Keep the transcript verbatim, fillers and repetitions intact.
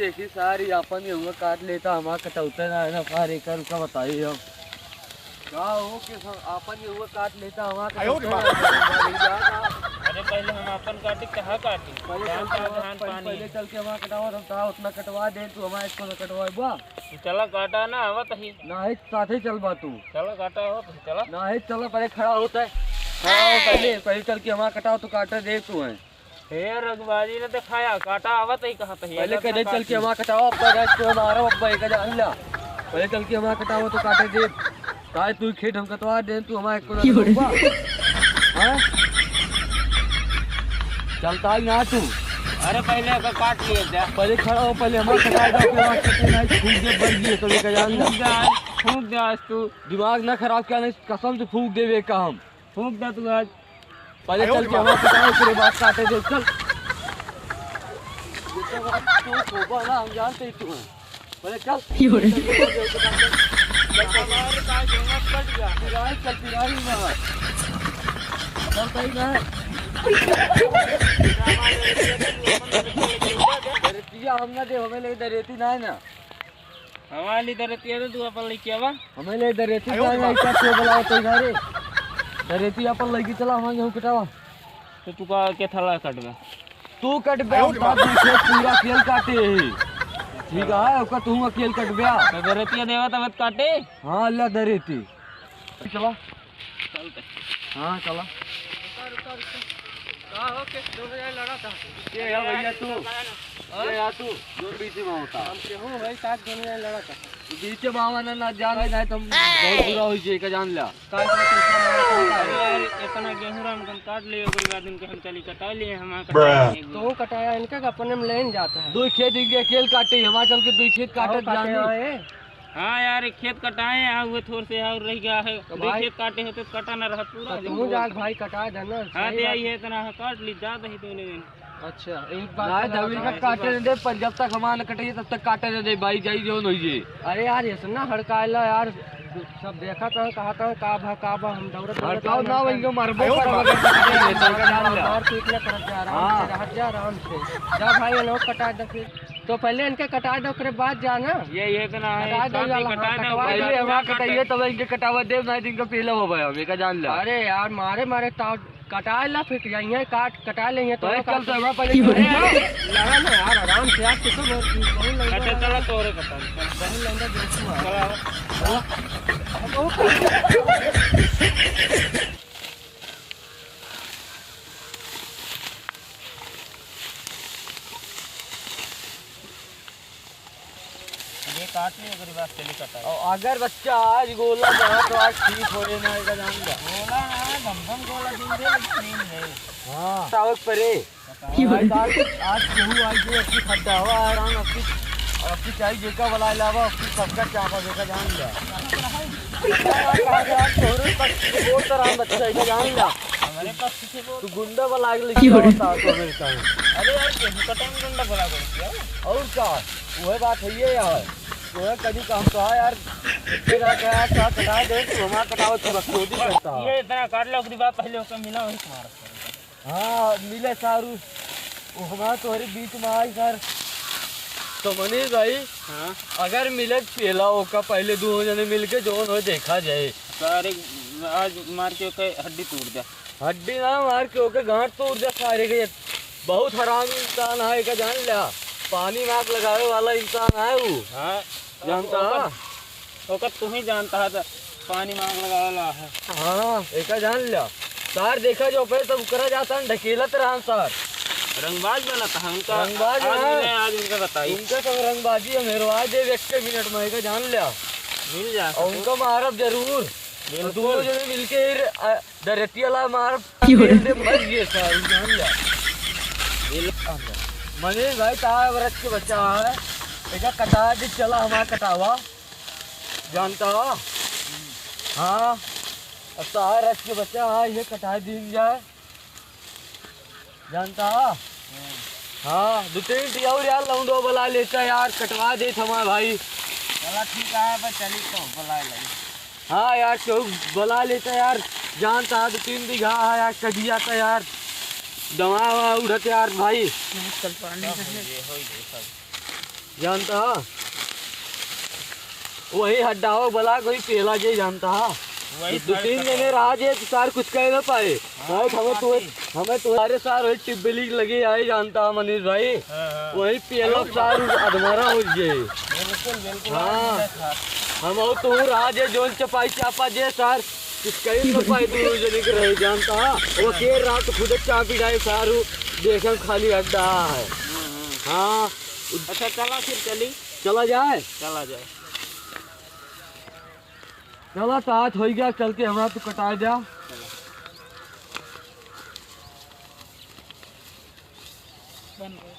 देखी सार, ई आपन गेहुआ काट लेता, हमार कटौते ना है ना सार, एकर का बताई हम। का हो के सब आपन गेहुआ काट लेता, हमार आयो रे कटौते बाप। ना है। अरे पहिले हम आपन काटी, कहाँ काटी? पहिले धान चल के का हमार, धान पहिले, पानी। पहिले चल के हमार कटावा, हम कहा उतना कटवा दे, तू हमार एको ना कटवाए बा। तू चला काटा ना, आवत ही। नाही, साथे चल बा तू। चला काटा, आवत ही, चला। नाही, चला, पहिले खड़ा होता है। खड़ा हो पहिले, पहिले चल के हमार कटावा, तू काटे दे तू है। हे रंगबाजी न देखाया, काटा आवत ही कहाँ तही। पहिले कदे चल के हमार कटावा, अब्बा जाए तो मारो, अब्बा एक जान ला। पहिले चल के हमार कटावा तो काटे दे। काय तू खेत हम कटवा दे, तू हमार एको ना कटवा। हाँ? चलता ही ना तू। अरे पहिले एकर काट लिए जा। पहिले खड़ा हो, पहिले हमार कटाए दो, फिर हमार खेत में नहीं फूंक दे, बढ़ गई तो लेकर जान ला। फूंक दे आज, फूंक दे आज तू। दिमाग ना खराब किया, नहीं कसम से फूंक देवे का हम। फूंक दे तू आज। पहिले चल के हमार कटावा, फिर बात काटे दे, चल। ये तो बात तू सोबा ना, हम जानते ही तू है। पहिले चल। हमारे साथ जो मत कट जा। पिराई चल, पिराई मार। चल सही ना। अरे पिया, हम ना दे, हमें ले दे रेती ना है ना। हमारे लिए दरतिया तो तू अपन लेके आवा। हमें ले दरेती आयो जाए, बाप। ऐसा क्यों बुलाओ तो घरे? दरेती अपन लेके चला, हमारे गेहूं कटावा। तो तू का के थला कटबे? तू कटबे, आयो हम बाप। तार पीछे पूरा खेल काटे ही। ठीक है, ओका तू अकेल कटबे। तो दरतिया देवा तब काटे? हाँ, ला दरेती। चला। चलते। हाँ, चला। रुका, रुका, रुका। का हो के दोनों जने लड़ा था? ये है भैया तू। हाँ? ये है तू, जो बीच में होता। हम केहू भाई साथ दोनों जने लड़ा था। बीच में आवा ना, ना जाने, नहीं तो हम बहुत बुरा हो जाए, का जान ला। का इतना पैसा मारा था? अरे यार, इतना गेहूं राम कन काट लिए, ओकरे बाद इनके हम चली कटा लिए, हम कटा लिए। तो वो कटाया इनके का अपने में लेन जाता है। दो खेत इनके अकेल काटे, हिमाचल के दो खेत काटत काटे जाने। आए। हाँ यार, एक खेत कटाए हैं, हाँ, वो थोड़ से और रह गया है। तो दो भाई, खेत काटे होते तो कटा ना रहत पूरा। तो तू जा भाई, कटा देना, हाँ, सही दे बात। ये इतना है, काट ली, ज्यादा ही दोनों दिन। अच्छा, एक बात ना, तो जमीन का काटे नहीं दे, पर जब तक हमारा न कटेगी, तब तक काटे नहीं दे भाई, जाई जो नहीं जी। अरे यार, इतना हड़काएला यार, सब देखा था, कहा था, का भा, का भा, हम दौड़त, दौड़त हड़काओ ना, वही जो मरबो आयो पर बाबा। मगर काटे नहीं, तो का जान ला। मार पीट ना करत जा, आराम से हाँ। रह जा, आराम से। जा भाई, ये लोग कटा दे फिर। तो पहिले इनके कटाए दो, ओकरे बाद जाना। ये, ये तो ना है, कटाए दो, काफी यार, कटाए हाँ, दो, कटवा दो। पहिले हमार कटाइए, तब इनके कटावा देब, नहीं तो इनका पीला हो गया, हम एका जान ला। अरे यार, मारे, मारे ताव कटाए ला, फिर यहीं काट, कटाए ले, तो तो एक चल, तो हमारा पहिले अरे, लड़ा ना यार, आराम से यार, कितना बहुत, बहुत लंबा अच्छा, लगा। चला, तोरे कटा। बहुत लंबा दोस्त मार। चला। ये काट ले, अगर बात चली कटा। और अगर बच्चा आज गोला जा तो आज ठीक हो रहे ना, एका जान जा। गोला ना, गम गम गोला दिन दे, लेकिन नींद है। हाँ। सावक परे। आज, आज, आज केहू आई जो अपनी खड्डा हुआ, आराम अपनी, और अपनी चाय जेका वाला अलावा अपनी सबका चापा जेका जान जा। आज तोरे पक्ष के बोल तो राम बच्चा एका जान जा। हमारे पक्ष के बोल। तू गुंडा वाला आगे लेके क्यों? आता तो मेरे साथ। अरे यार, केहू का टाइम गुंडा वाला बोल दिया। और का? वह बात है ये यार। वह कभी काम तो है यार। इतने जाके यार साथ कटा दे, तू हमारा कटाओ, तू बकचोदी करता है। ये इतना काट लो, ओकरी बाद पहले ओके मिला, वही मार। हाँ, मिले सारू। वो हमारा तोहरे बीच में आई सर। तो मनीष भाई, हाँ? अगर मिले चेला ओका पहले दोनों जने मिलके जौन हो देखा जाए। सारे आज मार के ओके हड्डी तोड़ दे। हड्डी ना मार के ओके गांठ तोड़ दे सारे के। बहुत हरामी इंसान है, एका जान ला। पानी में आग लगावे वाला इंसान है वो। हाँ। जानता ओकर, है? ओकर तू ही जानता है तो पानी में आग लगावे वाला है। हाँ, एका जान ला। सार देखा जो पे सब करा जाता है, ढकेलत रहा सार। रंगबाज बनत है उनका। रंगबाज आज है। मिले, आज उनका बताई। उनका सब रंगबाजी है, मेरे आज एक के मिनट में, एका जान ला। मिल जा और सको। उनका मारब जरूर। बिल्कुल। दोनों जने मिलके ही रे-, आ, दरेतिया ला मार, क्यों? पेड़ दे मर गए सार, जान ला। ये लो, आ गया। मनीष भाई, तार व्रत के बच्चा है, एका कटा दे, चला हमारा कटावा। जानता हो? हाँ, अब तार व्रत के बच्चा है, ये कटा दीन जाए। जानता हो? हाँ, दो तीन ठी और यार लौंडो बुला लेता यार, कटवा देत हमार भाई। चला ठीक है, बस चली तो बुला ले। हाँ यार, क्यों बुला लेता यार, जानता है दो तीन बीघा है यार, कट जाता यार, दवा ववा उड़त यार भाई। सब हो गए, हो गए सब। जानता हा? वही हड्डावा बला कोई पेला जे जानता हा? वही दो तीन जने रहा जे तो सार कुछ कह ना पाए। हाँ, हमें तो, हमें तो, अरे सार वही टिब्बली लगे आए जानता हा मनीष भाई। हाँ, हाँ। वही पेला सार अधमरा हो जाए। बिल्कुल, बिल्कुल, हाँ। हम और तो रहा जे जोन चपाई चापा जे सार कुछ कह ना पाए, दो जने के रहे जानता हा? वो के रात खुद चापी जाए सारू, देखम खाली हड्डा है। हाँ। अच्छा, चला फिर चली। चला जाए? चला जाए। चला, साथ हो गया, चल के हमरा तो कटा जा। बन गए।